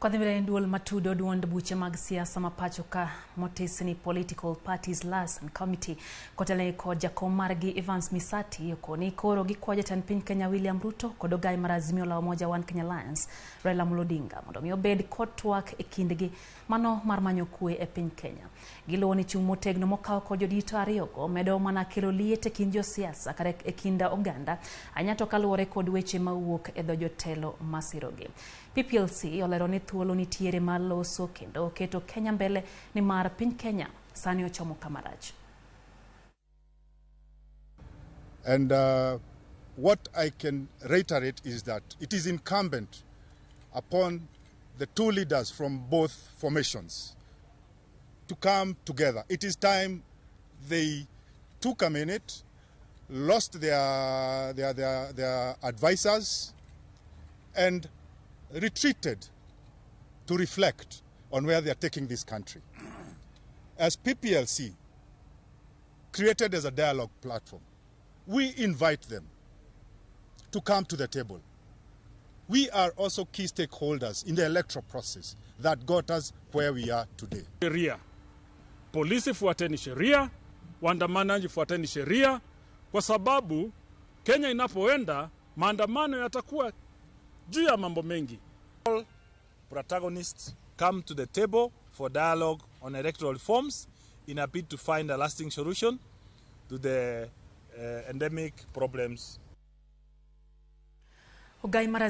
Kwadhi duol matudo duond buche mag siasa ma pacho ka motis ni Political Parties Liaison Committee kotelnegi kod jakom margi Evans Misati okoni koro gikwayo jatend piny Kenya William Ruto kod ogai mar Azimio la Umoja One Kenya Alliance Raila Amolo Odinga mondo mi obed kod twak e kindgi mano mar manyo kwe e piny Kenya. Giluwo ni chung' motegno mokaw kod jodito ariyogo medo mana kelo liet e kind josiasa kata e kind oganda ahinya to kaluwore kod weche mawuok e dho jotelo masirogi. PPLC olero ni thuolo nitiere mar loso kendo keto Kenya mbele nimar piny Kenya sani ochomo kama rach. And what I can reiterate is that it is incumbent upon the two leaders from both formations to come together. It is time they took a minute, lost their advisors, and retreated to reflect on where they are taking this country. As PPLC, created as a dialogue platform, we invite them to come to the table. We are also key stakeholders in the electoral process that got us where we are today. Sheria. Polisi fuateni sheria, waandamanaji fuateni sheria, kwa sababu Kenya inapoenda maandamano yatakuwa juu ya mambo mengi. All protagonists come to the table for dialogue on electoral reforms in a bid to find a lasting solution to the endemic problems. Ogai mar